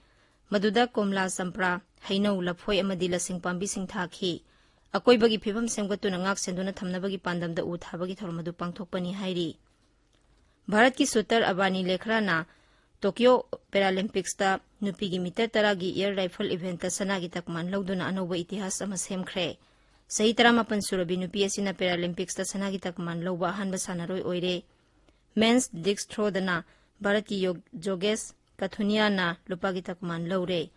ꯃꯗꯨꯗ ꯀꯣꯝꯂꯥ, ꯆꯝꯄ꯭ꯔꯥ, ꯍꯩꯅꯧ, ꯂꯐꯣꯏ ꯑꯃꯗꯤ ꯂꯁꯤꯡ ꯄꯥꯝꯕꯤꯁꯤꯡ ꯊꯥꯈꯤ꯫ ꯑꯀꯣꯏꯕꯒꯤ ꯐꯤꯕꯝ ꯁꯦꯝꯒꯠꯇꯨꯅ ꯉꯥꯛ ꯁꯦꯟꯗꯨꯅ ꯊꯝꯅꯕꯒꯤ ꯄꯥꯟꯗꯝꯗ ꯎ ꯊꯥꯕꯒꯤ ꯊꯧꯔꯝ ꯑꯗꯨ ꯄꯥꯡꯊꯣꯛꯄꯅꯤ ꯍꯥꯏꯔꯤ꯫ ꯚꯥꯔꯠꯀꯤ ꯁꯨꯇꯔ ꯑꯕꯥꯅꯤ ꯂꯦꯈ꯭ꯔꯥꯅ ꯇꯣꯀꯤꯌꯣ ꯄꯦꯔꯥꯂꯤꯝꯄꯤꯛꯁꯇ ꯅꯨꯄꯤꯒꯤ ꯃꯤꯇꯔ ꯇꯔꯥꯒꯤ ꯑꯦꯌꯔ ꯔꯥꯏꯐꯜ ꯏꯚꯦꯟꯠꯇ ꯁꯅꯥꯒꯤ ꯇꯛꯃꯥꯟ ꯂꯧꯗꯨꯅ ꯑꯅꯧꯕ ꯏꯇꯤꯍꯥꯁ ꯑꯃ ꯁꯦꯝꯈ꯭ꯔꯦ꯫ ꯆꯍꯤ ꯇꯔꯥꯃꯥꯄꯟ ꯁꯨꯔꯕꯤ ꯅꯨꯄꯤ ꯑꯁꯤꯅ ꯄꯦꯔꯥꯂꯤꯝꯄꯤꯛꯁꯇ ꯁꯅꯥꯒꯤ ꯇꯛꯃꯥꯟ ꯂꯧꯕ ꯑꯍꯥꯟꯕ ꯁꯥꯟꯅꯔꯣꯏ ꯑꯣꯏꯔꯦ꯫ ꯃꯦꯟꯁ ꯗꯤꯁꯛ ꯊ꯭ꯔꯣꯗꯅ ꯚꯥꯔꯠꯀꯤ ꯌꯣ-, ꯖꯣꯒꯦꯁ ꯀꯊꯨꯅꯤꯌꯥꯅ ꯂꯨꯄꯥꯒꯤ ꯇꯛꯃꯥꯟ ꯂꯧꯔꯦ꯫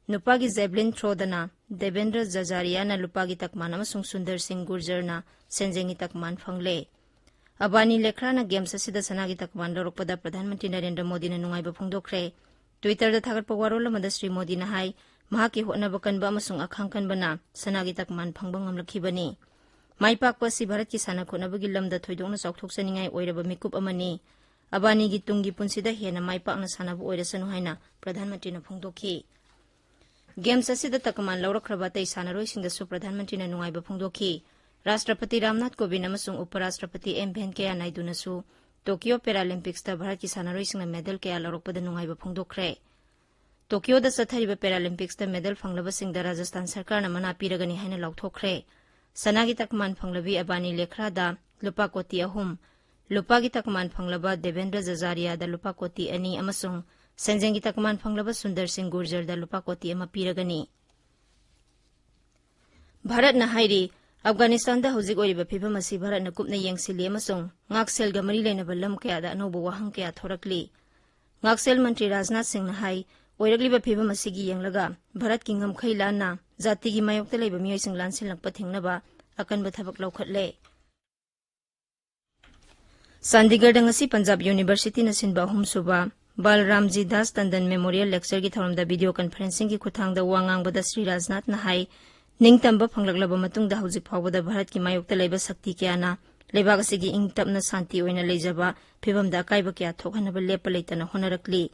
ꯅꯨꯄꯥꯒꯤ ꯖꯦꯕꯂꯤꯟ ꯊ꯭ꯔꯣꯗꯅ ꯗꯦꯕꯦꯟꯗ꯭ꯔ ꯖꯖꯥꯔꯤꯌꯥꯅ ꯂꯨꯄꯥꯒꯤ ꯇꯛꯃꯥꯟ ꯑꯃꯁꯨꯡ ꯁꯨꯟꯗꯔ ꯁꯤꯡ ꯒꯨꯔꯖꯔꯅ ꯁꯦꯟꯖꯦꯡꯒꯤ ꯇꯛꯃꯥꯟ ꯐꯪꯂꯦ꯫ ꯑꯕꯥꯅꯤ ꯂꯦꯈ꯭ꯔꯥꯅ ꯒꯦꯝꯁ ꯑꯁꯤꯗ ꯁꯅꯥꯒꯤ ꯇꯛꯃꯥꯟ ꯂꯧꯔꯛꯄꯗ ꯄ꯭ꯔꯙꯥꯟ ꯃꯟꯇ꯭ꯔꯤ ꯅꯔꯦꯟꯗ꯭ꯔ ꯃꯣꯗꯤꯅ ꯅꯨꯡꯉꯥꯏꯕ ꯐꯣꯡꯗꯣꯛꯈ꯭ꯔꯦ꯫ ꯇ꯭ꯋꯤꯇꯔꯗ ꯊꯥꯒꯠꯄ ꯋꯥꯔꯣꯜ ꯑꯃꯗ ꯁ꯭ꯔꯤ ꯃꯣꯗꯤꯅ ꯍꯥꯏ, ꯃꯍꯥꯛꯀꯤ ꯍꯣꯠꯅꯕ ꯀꯟꯕ ꯑꯃꯁꯨꯡ ꯑꯈꯥꯡ ꯀꯟꯕꯅ ꯁꯅꯥꯒꯤ ꯇꯛꯃꯥꯟ ꯐꯪꯕ ꯉꯝꯂꯛꯈꯤꯕꯅꯤ꯫ ꯃꯥꯏ ꯄꯥꯛꯄ ꯑꯁꯤ ꯚꯥꯔꯠꯀꯤ ꯁꯥꯟꯅ ꯈꯣꯠꯅꯕꯒꯤ ꯂꯝꯗ ꯊꯣꯏꯗꯣꯛꯅ ꯆꯥꯎꯊꯣꯛꯆꯅꯤꯡꯉꯥꯏ ꯑꯣꯏꯔꯕ ꯃꯤꯀꯨꯞ ꯑꯃꯅꯤ꯫ ꯑꯕꯥꯅꯤꯒꯤ ꯇꯨꯡꯒꯤ ꯄꯨꯟꯁꯤꯗ ꯍꯦꯟꯅ ꯃꯥꯏ ꯄꯥꯛꯅ ꯁꯥꯟꯅꯕ ꯑꯣꯏꯔꯁꯅꯨ ꯍꯥꯏꯅ ꯄ꯭ꯔꯙꯥꯟ ꯃꯟꯇ꯭ꯔꯤꯅ ꯐꯣꯡꯗꯣꯛꯈꯤ꯫ ꯒꯦꯝꯁ ꯑꯁꯤꯗ ꯇꯛꯃꯥꯟ ꯂꯧꯔꯛꯈ꯭ꯔꯕ ꯑꯇꯩ ꯁꯥꯟꯅꯔꯣꯏꯁꯤꯡꯗꯁꯨ ꯄ꯭ꯔꯙꯥꯟ ꯃꯟꯇ꯭ꯔꯤꯅ ꯅꯨꯡꯉꯥꯏꯕ ꯐꯣꯡꯗꯣꯛꯈꯤ꯫ ꯔꯥꯁꯇ꯭ꯔꯄꯇꯤ ꯔꯥꯝꯅꯥꯊ ꯀꯣꯕꯤꯟꯗ ꯑꯃꯁꯨꯡ ꯎꯄ ꯔꯥꯁꯇ꯭ꯔꯄꯇꯤ ꯑꯦꯝ ꯚꯦꯟꯀꯌꯥ ꯅꯥꯏꯗꯨꯅꯁꯨ ꯇꯣꯀꯤꯌꯣ ꯄꯦꯔꯥꯂꯤꯝꯄꯤꯛꯁꯇ ꯚꯥꯔꯠꯀꯤ ꯁꯥꯟꯅꯔꯣꯏꯁꯤꯡꯅ ꯃꯦꯗꯜ ꯀꯌꯥ ꯂꯧꯔꯛꯄꯗ ꯅꯨꯡꯉꯥꯏꯕ ꯐꯣꯡꯗꯣꯛꯈ꯭ꯔꯦ꯫ ꯇꯣꯀꯤꯌꯣꯗ ꯆꯠꯊꯔꯤꯕ ꯄꯦꯔꯥꯂꯤꯝꯄꯤꯛꯁꯇ ꯃꯦꯗꯜ ꯐꯪꯂꯕꯁꯤꯡꯗ ꯔꯥꯖꯁꯊꯥꯟ ꯁꯔꯀꯥꯔꯅ ꯃꯅꯥ ꯄꯤꯔꯒꯅꯤ ꯍꯥꯏꯅ ꯂꯥꯎꯊꯣꯛꯈ꯭ꯔꯦ꯫ ꯁꯅꯥꯒꯤ ꯇꯛꯃꯥꯟ ꯐꯪꯂꯕꯤ ꯑꯕꯥꯅꯤ ꯂꯦꯈ꯭ꯔꯥꯗ ꯂꯨꯄꯥ ꯀꯣꯇꯤ ꯑꯍꯨꯝ, ꯂꯨꯄꯥꯒꯤ ꯇꯛꯃꯥꯟ ꯐꯪꯂꯕ ꯗꯦꯕꯦꯟꯗ꯭ꯔ ꯖꯖꯥꯔꯤꯌꯥꯗ ꯂꯨꯄꯥ ꯀꯣꯇꯤ ꯑꯅꯤ ꯑꯃꯁꯨꯡ ꯁꯦꯟꯖꯦꯡꯒꯤ ꯇꯛꯃꯥꯟ ꯐꯪꯂꯕ ꯁꯨꯟꯗꯔ ꯁꯤꯡ ꯒꯨꯔꯖꯔꯗ ꯂꯨꯄꯥ ꯀꯣꯇꯤ ꯑꯃ ꯄꯤꯔꯒꯅꯤ꯫ ꯚꯥꯔꯠꯅ ꯍꯥꯏꯔꯤ, ꯑꯐꯒꯥꯅꯤꯁꯇꯥꯟꯗ ꯍꯧꯖꯤꯛ ꯑꯣꯏꯔꯤꯕ ꯐꯤꯚꯝ ꯑꯁꯤ ꯚꯥꯔꯠꯅ ꯀꯨꯞꯅ ꯌꯦꯡꯁꯤꯜꯂꯤ ꯑꯃꯁꯨꯡ ꯉꯥꯛꯁꯦꯜꯒ ꯃꯔꯤ ꯂꯩꯅꯕ ꯂꯝ ꯀꯌꯥꯗ ꯑꯅꯧꯕ ꯋꯥꯍꯪ ꯀꯌꯥ ꯊꯣꯔꯛꯂꯤ꯫ ꯉꯥꯛꯁꯦꯜ ꯃꯟꯇ꯭ꯔꯤ ꯔꯥꯖꯅꯥꯊ ꯁꯤꯡꯅ ꯍꯥꯏ, ꯑꯣꯏꯔꯛꯂꯤꯕ ꯐꯤꯚꯝ ꯑꯁꯤꯒꯤ ꯌꯦꯡꯂꯒ ꯚꯥꯔꯠꯀꯤ ꯉꯝꯈꯩ ꯂꯥꯟꯅ ꯖꯥꯇꯤꯒꯤ ꯃꯥꯌꯣꯛꯇ ꯂꯩꯕ ꯃꯤꯑꯣꯏꯁꯤꯡ ꯂꯥꯟꯁꯤꯜꯂꯛꯄ ꯊꯤꯡꯅꯕ ꯑꯀꯟꯕ ꯊꯕꯛ ꯂꯧꯈꯠꯂꯦ꯫ ꯆꯥꯟꯗꯤꯒꯔꯗ ꯉꯁꯤ ꯄꯟꯖꯥꯕ ꯌꯨꯅꯤꯚꯔꯁꯤꯇꯤꯅ ꯁꯤꯟꯕ ꯑꯍꯨꯝꯁꯨꯕ ꯕꯥꯜꯔꯥꯝꯖꯤ ꯗꯥꯁ ꯇꯟꯗꯟ ꯃꯦꯃꯣꯔꯤꯌꯦꯜ ꯂꯦꯛꯆꯔꯒꯤ ꯊꯧꯔꯝꯗ ꯚꯤꯗꯤꯑꯣ ꯀꯟꯐꯔꯦꯟꯁꯤꯡꯒꯤ ꯈꯨꯠꯊꯥꯡꯗ ꯋꯥ ꯉꯥꯡꯕꯗ ꯁ꯭ꯔꯤ ꯔꯥꯖꯅꯥꯊꯅ ꯍꯥꯏ, ꯅꯤꯡꯇꯝꯕ ꯐꯪꯂꯛꯂꯕ ꯃꯇꯨꯡꯗ ꯍꯧꯖꯤꯛ ꯐꯥꯎꯕꯗ ꯚꯥꯔꯠꯀꯤ ꯃꯥꯌꯣꯛꯇ ꯂꯩꯕ ꯁꯛꯇꯤ ꯀꯌꯥꯅ ꯂꯩꯕꯥꯛ ꯑꯁꯤꯒꯤ ꯏꯪ ꯇꯞꯅ ꯁꯥꯟꯇꯤ ꯑꯣꯏꯅ ꯂꯩꯖꯕ ꯐꯤꯚꯝꯗ ꯑꯀꯥꯏꯕ ꯀꯌꯥ ꯊꯣꯛꯍꯟꯅꯕ ꯂꯦꯞꯄ ꯂꯩꯇꯅ ꯍꯣꯠꯅꯔꯛꯂꯤ꯫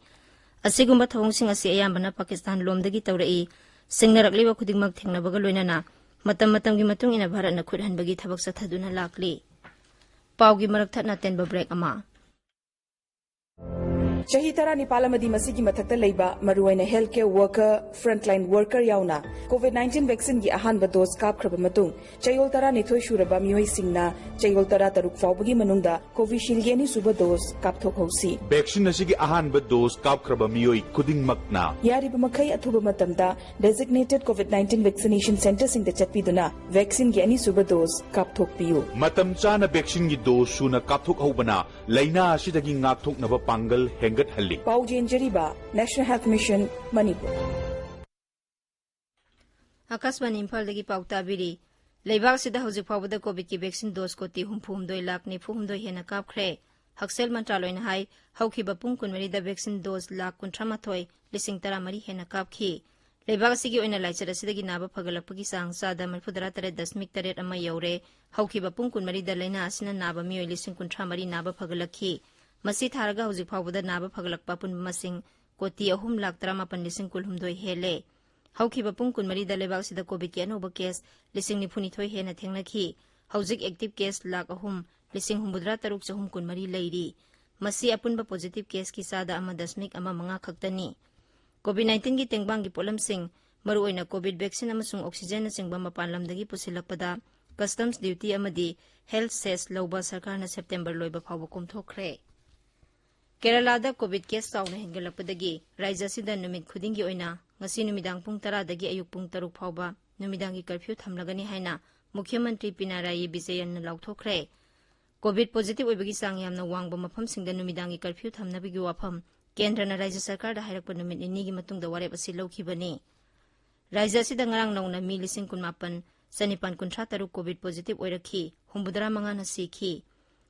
ꯑꯁꯤꯒꯨꯝꯕ ꯊꯧꯑꯣꯡꯁꯤꯡ ꯑꯁꯤ ꯑꯌꯥꯝꯕꯅ ꯄꯥꯀꯤꯁꯇꯥꯟ ꯂꯣꯝꯗꯒꯤ ꯇꯧꯔꯛꯏ꯫ ꯁꯤꯡꯅꯔꯛꯂꯤꯕ ꯈꯨꯗꯤꯡꯃꯛ ꯊꯦꯡꯅꯕꯒ ꯂꯣꯏꯅꯅ ꯃꯇꯝ ꯃꯇꯝꯒꯤ ꯃꯇꯨꯡ ꯏꯟꯅ ꯚꯥꯔꯠꯅ ꯈꯨꯠ ꯍꯟꯕꯒꯤ ꯊꯕꯛ ꯆꯠꯊꯗꯨꯅ ꯂꯥꯛꯂꯤ꯫ ꯄꯥꯎꯒꯤ ꯃꯔꯛ ꯊꯠꯅ ꯑꯇꯦꯟꯕ ꯕ꯭ꯔꯦꯛ ꯑꯃ꯫ ꯆꯍꯤ ꯇꯔꯥꯅꯤꯄꯥꯜ ꯑꯃꯗꯤ ꯃꯁꯤꯒꯤ ꯃꯊꯛꯇ ꯂꯩꯕ, ꯃꯔꯨꯑꯣꯏꯅ health care worker, frontline worker ꯌꯥꯎꯅ COVID nineteen vaccine ꯒꯤ ꯑꯍꯥꯟꯕ dose ꯀꯥꯞꯈ꯭ꯔꯕ ꯃꯇꯨꯡ, ꯆꯌꯣꯜ ꯇꯔꯥꯅꯤꯊꯣꯏ ꯁꯨꯔꯕ ꯃꯤꯑꯣꯏꯁꯤꯡꯅ ꯆꯌꯣꯜ ꯇꯔꯥꯇꯔꯨꯛ ꯐꯥꯎꯕꯒꯤ ꯃꯅꯨꯡꯗ Covishield ꯒꯤ ꯑꯅꯤꯁꯨꯕ dose ꯀꯥꯞꯊꯣꯛꯍꯧꯁꯤ꯫ Vaccine ꯑꯁꯤꯒꯤ ꯑꯍꯥꯟꯕ dose ꯀꯥꯞꯈ꯭ꯔꯕ ꯃꯤꯑꯣꯏ ꯈꯨꯗꯤꯡꯃꯛꯅ ꯌꯥꯔꯤꯕ ꯃꯈꯩ ꯑꯊꯨꯕ ꯃꯇꯝꯗ designated COVID nineteen vaccination centre ꯁꯤꯡꯗ ꯆꯠꯄꯤꯗꯨꯅ vaccine ꯒꯤ ꯑꯅꯤꯁꯨꯕ dose ꯀꯥꯞꯊꯣꯛꯄꯤꯌꯨ꯫ ꯃꯇꯝ ꯆꯥꯅ vaccine ꯒꯤ dose ꯁꯨꯅ ꯀꯥꯞꯊꯣꯛꯍꯧꯕꯅ ꯂꯥꯏꯅꯥ ꯑꯁꯤꯗꯒꯤ ꯉꯥꯛꯊꯣꯛꯅꯕ ꯄꯥꯡꯒꯜ ꯍꯦꯟꯒꯠꯍꯜꯂꯤ꯫ ꯄꯥꯎ ꯆꯦꯟꯖꯔꯤꯕ National Health Mission, ꯃꯅꯤꯄꯨꯔ꯫ ꯑꯥꯀꯥꯁꯕꯥꯅꯤ ꯏꯝꯐꯥꯜꯗꯒꯤ ꯄꯥꯎ ꯇꯥꯕꯤꯔꯤ꯫ ꯂꯩꯕꯥꯛ ꯑꯁꯤꯗ ꯍꯧꯖꯤꯛ ꯐꯥꯎꯕꯗ ꯀꯣꯚꯤꯗꯀꯤ ꯚꯦꯛꯁꯤꯟ ꯗꯣꯁ ꯀꯣꯇꯤ ꯍꯨꯝꯐꯨꯍꯨꯝꯗꯣꯏ ꯂꯥꯈ ꯅꯤꯐꯨꯍꯨꯝꯗꯣꯏ ꯍꯦꯟꯅ ꯀꯥꯞꯈ꯭ꯔꯦ꯫ ꯍꯛꯁꯦꯜ ꯃꯟꯇ꯭ꯔꯥꯂꯣꯏꯅ ꯍꯥꯏ, ꯍꯧꯈꯤꯕ ꯄꯨꯡ ꯀꯨꯟꯃꯔꯤꯗ ꯚꯦꯛꯁꯤꯟ ꯗꯣꯁ ꯂꯥꯈ ꯀꯨꯟꯊ꯭ꯔꯥ ꯃꯥꯊꯣꯏ ꯂꯤꯁꯤꯡ ꯇꯔꯥ ꯃꯔꯤ ꯍꯦꯟꯅ ꯀꯥꯞꯈꯤ꯫ ꯂꯩꯕꯥꯛ ꯑꯁꯤꯒꯤ ꯑꯣꯏꯅ ꯂꯥꯏꯆꯠ ꯑꯁꯤꯗꯒꯤ ꯅꯥꯕ ꯐꯒꯠꯂꯛꯄꯒꯤ ꯆꯥꯡ ꯆꯥꯗ ꯃꯔꯤꯐꯨ ꯇꯔꯥ ꯇꯔꯦꯠ ꯗꯁꯃꯤꯛ ꯇꯔꯦꯠ ꯑꯃ ꯌꯧꯔꯦ꯫ ꯍꯧꯈꯤꯕ ꯄꯨꯡ ꯀꯨꯟꯃꯔꯤꯗ ꯂꯥꯏꯅꯥ ꯑꯁꯤꯅ ꯅꯥꯕ ꯃꯤꯑꯣꯏ ꯂꯤꯁꯤꯡ ꯀꯨꯟꯊ꯭ꯔꯥ ꯃꯔꯤ ꯅꯥꯕ ꯐꯒꯠꯂꯛꯈꯤ꯫ ꯃꯁꯤ ꯊꯥꯔꯒ ꯍꯧꯖꯤꯛ ꯐꯥꯎꯕꯗ ꯅꯥꯕ ꯐꯒꯠꯂꯛꯄ ꯑꯄꯨꯟꯕ ꯃꯁꯤꯡ ꯀꯣꯇꯤ ꯑꯍꯨꯝ ꯂꯥꯈ ꯇꯔꯥꯃꯥꯄꯟ ꯂꯤꯁꯤꯡ ꯀꯨꯜꯍꯨꯝꯗꯣꯏ ꯍꯦꯜꯂꯦ꯫ ꯍꯧꯈꯤꯕ ꯄꯨꯡ ꯀꯨꯟꯃꯔꯤꯗ ꯂꯩꯕꯥꯛ ꯑꯁꯤꯗ ꯀꯣꯚꯤꯗꯀꯤ ꯑꯅꯧꯕ ꯀꯦꯁ ꯂꯤꯁꯤꯡ ꯅꯤꯐꯨꯅꯤꯊꯣꯏ ꯍꯦꯟꯅ ꯊꯦꯡꯅꯈꯤ꯫ ꯍꯧꯖꯤꯛ ꯑꯦꯛꯇꯤꯚ ꯀꯦꯁ ꯂꯥꯈ ꯑꯍꯨꯝ ꯂꯤꯁꯤꯡ ꯍꯨꯝꯐꯨꯇꯔꯥ ꯇꯔꯨꯛ ꯆꯍꯨꯝ ꯀꯨꯟꯃꯔꯤ ꯂꯩꯔꯤ꯫ ꯃꯁꯤ ꯑꯄꯨꯟꯕ ꯄꯣꯖꯤꯇꯤꯚ ꯀꯦꯁꯀꯤ ꯆꯥꯗ ꯑꯃ ꯗꯁꯃꯤꯛ ꯑꯃ ꯃꯉꯥ ꯈꯛꯇꯅꯤ꯫ ꯀꯣꯚꯤꯗ ꯅꯥꯏꯟꯇꯤꯟꯒꯤ ꯇꯦꯡꯕꯥꯡꯒꯤ ꯄꯣꯠꯂꯝꯁꯤꯡ, ꯃꯔꯨꯑꯣꯏꯅ ꯀꯣꯚꯤꯗ ꯚꯦꯛꯁꯤꯟ ꯑꯃꯁꯨꯡ ꯑꯣꯛꯁꯤꯖꯦꯟꯅꯆꯤꯡꯕ ꯃꯄꯥꯟ ꯂꯝꯗꯒꯤ ꯄꯨꯁꯤꯜꯂꯛꯄꯗ ꯀꯁꯇꯝꯁ ꯗ꯭ꯌꯨꯇꯤ ꯑꯃꯗꯤ ꯍꯦꯜꯊ ꯁꯦꯁ ꯂꯧꯕ ꯁꯔꯀꯥꯔꯅ ꯁꯦꯞꯇꯦꯝꯕꯔ ꯂꯣꯏꯕ ꯐꯥꯎꯕ ꯀꯣꯝꯊꯣꯛꯈ꯭ꯔꯦ꯫ ꯀꯦꯔꯂꯥꯗ ꯀꯣꯚꯤꯗ ꯀꯦꯁ ꯆꯥꯎꯅ ꯍꯦꯟꯒꯠꯂꯛꯄꯗꯒꯤ ꯔꯥꯖ꯭ꯌ ꯑꯁꯤꯗ ꯅꯨꯃꯤꯠ ꯈꯨꯗꯤꯡꯒꯤ ꯑꯣꯏꯅ ꯉꯁꯤ ꯅꯨꯃꯤꯗꯥꯡ ꯄꯨꯡ ꯇꯔꯥꯗꯒꯤ ꯑꯌꯨꯛ ꯄꯨꯡ ꯇꯔꯨꯛ ꯐꯥꯎꯕ ꯅꯨꯃꯤꯗꯥꯡꯒꯤ ꯀꯔꯐ꯭ꯌꯨ ꯊꯝꯂꯒꯅꯤ ꯍꯥꯏꯅ ꯃꯨꯈ꯭ꯌ ꯃꯟꯇ꯭ꯔꯤ ꯄꯤꯅꯔꯥꯌꯤ ꯕꯤꯖꯌꯟꯅ ꯂꯥꯎꯊꯣꯛꯈ꯭ꯔꯦ꯫ ꯀꯣꯚꯤꯗ ꯄꯣꯖꯤꯇꯤꯚ ꯑꯣꯏꯕꯒꯤ ꯆꯥꯡ ꯌꯥꯝꯅ ꯋꯥꯡꯕ ꯃꯐꯝꯁꯤꯡꯗ ꯅꯨꯃꯤꯗꯥꯡꯒꯤ ꯀꯔꯐ꯭ꯌꯨ ꯊꯝꯅꯕꯒꯤ ꯋꯥꯐꯝ ꯀꯦꯟꯗ꯭ꯔꯅ ꯔꯥꯖ꯭ꯌ ꯁꯔꯀꯥꯔꯗ ꯍꯥꯏꯔꯛꯄ ꯅꯨꯃꯤꯠ ꯅꯤꯅꯤꯒꯤ ꯃꯇꯨꯡꯗ ꯋꯥꯔꯦꯞ ꯑꯁꯤ ꯂꯧꯈꯤꯕꯅꯤ꯫ ꯔꯥꯖ꯭ꯌ ꯑꯁꯤꯗ ꯉꯔꯥꯡ ꯅꯧꯅ ꯃꯤ ꯂꯤꯁꯤꯡ ꯀꯨꯟꯃꯥꯄꯟ ꯆꯅꯤꯄꯥꯟ ꯀꯨꯟꯊ꯭ꯔꯥ ꯇꯔꯨꯛ ꯀꯣꯚꯤꯗ ꯄꯣꯖꯤꯇꯤꯚ ꯑꯣꯏꯔꯛꯈꯤ, ꯍꯨꯝꯐꯨꯇꯔꯥ ꯃꯉꯥꯅ ꯁꯤꯈꯤ꯫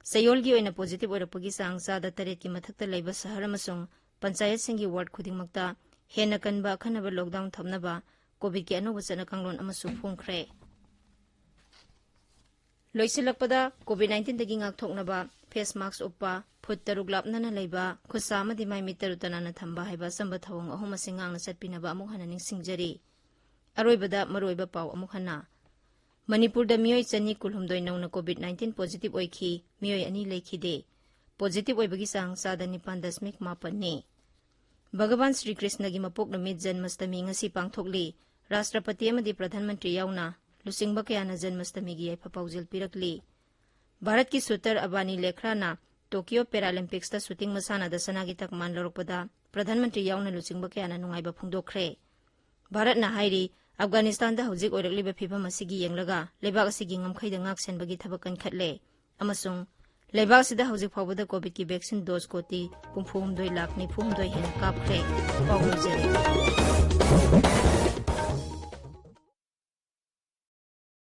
ꯆꯌꯣꯜꯒꯤ ꯑꯣꯏꯅ ꯄꯣꯖꯤꯇꯤꯚ ꯑꯣꯏꯔꯛꯄꯒꯤ ꯆꯥꯡ ꯆꯥꯗ ꯇꯔꯦꯠꯀꯤ ꯃꯊꯛꯇ ꯂꯩꯕ ꯁꯍꯔ ꯑꯃꯁꯨꯡ ꯄꯟꯆꯥꯌꯠꯁꯤꯡꯒꯤ ꯋꯥꯔꯗ ꯈꯨꯗꯤꯡꯃꯛꯇ ꯍꯦꯟꯅ ꯀꯟꯕ ꯑꯈꯟꯅꯕ ꯂꯣꯛꯗꯥꯎꯟ ꯊꯝꯅꯕ ꯀꯣꯚꯤꯗꯀꯤ ꯑꯅꯧꯕ ꯆꯠꯅ ꯀꯥꯡꯂꯣꯟ ꯑꯃꯁꯨ ꯐꯣꯡꯈ꯭ꯔꯦ꯫ ꯂꯣꯏꯁꯤꯜꯂꯛꯄꯗ, ꯀꯣꯚꯤꯗ ꯅꯥꯏꯟꯇꯤꯟꯗꯒꯤ ꯉꯥꯛꯊꯣꯛꯅꯕ ꯐꯦꯁ ꯃꯥꯛꯁ ꯎꯞꯄ, ꯐꯨꯠ ꯇꯔꯨꯛ ꯂꯥꯞꯅꯅ ꯂꯩꯕ, ꯈꯨꯠꯁꯥ ꯑꯃꯗꯤ ꯃꯥꯏ ꯃꯤꯠ ꯇꯔꯨ ꯇꯅꯥꯟꯅ ꯊꯝꯕ ꯍꯥꯏꯕ ꯑꯆꯝꯕ ꯊꯧꯑꯣꯡ ꯑꯍꯨꯝ ꯑꯁꯤ ꯉꯥꯛꯅ ꯆꯠꯄꯤꯅꯕ ꯑꯃꯨꯛ ꯍꯟꯅ ꯅꯤꯡꯁꯤꯡꯖꯔꯤ꯫ ꯑꯔꯣꯏꯕꯗ ꯃꯔꯨꯑꯣꯏꯕ ꯄꯥꯎ ꯑꯃꯨꯛ ꯍꯟꯅ꯫ ꯃꯅꯤꯄꯨꯔꯗ ꯃꯤꯑꯣꯏ ꯆꯅꯤ ꯀꯨꯟꯍꯨꯝꯗꯣꯏ ꯅꯧꯅ ꯀꯣꯚꯤꯗ ꯅꯥꯏꯟꯇꯤꯟ ꯄꯣꯖꯤꯇꯤꯚ ꯑꯣꯏꯈꯤ, ꯃꯤꯑꯣꯏ ꯑꯅꯤ ꯂꯩꯈꯤꯗꯦ꯫ ꯄꯣꯖꯤꯇꯤꯚ ꯑꯣꯏꯕꯒꯤ ꯆꯥꯡ ꯆꯥꯗ ꯅꯤꯄꯥꯟ ꯗꯁꯃꯤꯛ ꯃꯥꯄꯟꯅꯤ꯫ ꯚꯒꯋꯥꯟ ꯁ꯭ꯔꯤ ꯀ꯭ꯔꯤꯁꯅꯒꯤ ꯃꯄꯣꯛ ꯅꯨꯃꯤꯠ ꯖꯟꯃꯁꯇꯃꯤ ꯉꯁꯤ ꯄꯥꯡꯊꯣꯛꯂꯤ꯫ ꯔꯥꯁꯇ꯭ꯔꯄꯇꯤ ꯑꯃꯗꯤ ꯄ꯭ꯔꯙꯥꯟ ꯃꯟꯇ꯭ꯔꯤ ꯌꯥꯎꯅ ꯂꯨꯆꯤꯡꯕ ꯀꯌꯥꯅ ꯖꯟꯃꯁꯇꯃꯤꯒꯤ ꯌꯥꯏꯐ ꯄꯥꯎꯖꯦꯜ ꯄꯤꯔꯛꯂꯤ꯫ ꯚꯥꯔꯠꯀꯤ ꯁꯨꯇꯔ ꯑꯕꯥꯅꯤ ꯂꯦꯈ꯭ꯔꯥꯅ ꯇꯣꯀꯤꯌꯣ ꯄꯦꯔꯥꯂꯤꯝꯄꯤꯛꯁꯇ ꯁꯨꯇꯤꯡ ꯃꯁꯥꯟꯅꯗ ꯁꯅꯥꯒꯤ ꯇꯛꯃꯥꯟ ꯂꯧꯔꯛꯄꯗ ꯄ꯭ꯔꯙꯥꯟ ꯃꯟꯇ꯭ꯔꯤ ꯌꯥꯎꯅ ꯂꯨꯆꯤꯡꯕ ꯀꯌꯥꯅ ꯅꯨꯡꯉꯥꯏꯕ ꯐꯣꯡꯗꯣꯛꯈ꯭ꯔꯦ꯫ ꯚꯥꯔꯠꯅ ꯍꯥꯏꯔꯤ, ꯑꯐꯒꯥꯅꯤꯁꯇꯥꯟꯗ ꯍꯧꯖꯤꯛ ꯑꯣꯏꯔꯛꯂꯤꯕ ꯐꯤꯚꯝ ꯑꯁꯤꯒꯤ ꯌꯦꯡꯂꯒ ꯂꯩꯕꯥꯛ ꯑꯁꯤꯒꯤ ꯉꯝꯈꯩꯗ ꯉꯥꯛ ꯁꯦꯟꯕꯒꯤ ꯊꯕꯛ ꯀꯟꯈꯠꯂꯦ ꯑꯃꯁꯨꯡ ꯂꯩꯕꯥꯛ ꯑꯁꯤꯗ ꯍꯧꯖꯤꯛ ꯐꯥꯎꯕꯗ ꯀꯣꯚꯤꯗꯀꯤ ꯚꯦꯛꯁꯤꯟ ꯗꯣꯁ ꯀꯣꯇꯤ ꯍꯨꯝꯐꯨꯍꯨꯝꯗꯣꯏ ꯂꯥꯈ ꯅꯤꯐꯨꯍꯨꯝꯗꯣꯏ ꯍꯦꯟꯅ ꯀꯥꯞꯈ꯭ꯔꯦ꯫ ꯄꯥꯎ ꯂꯣꯏꯖꯔꯦ꯫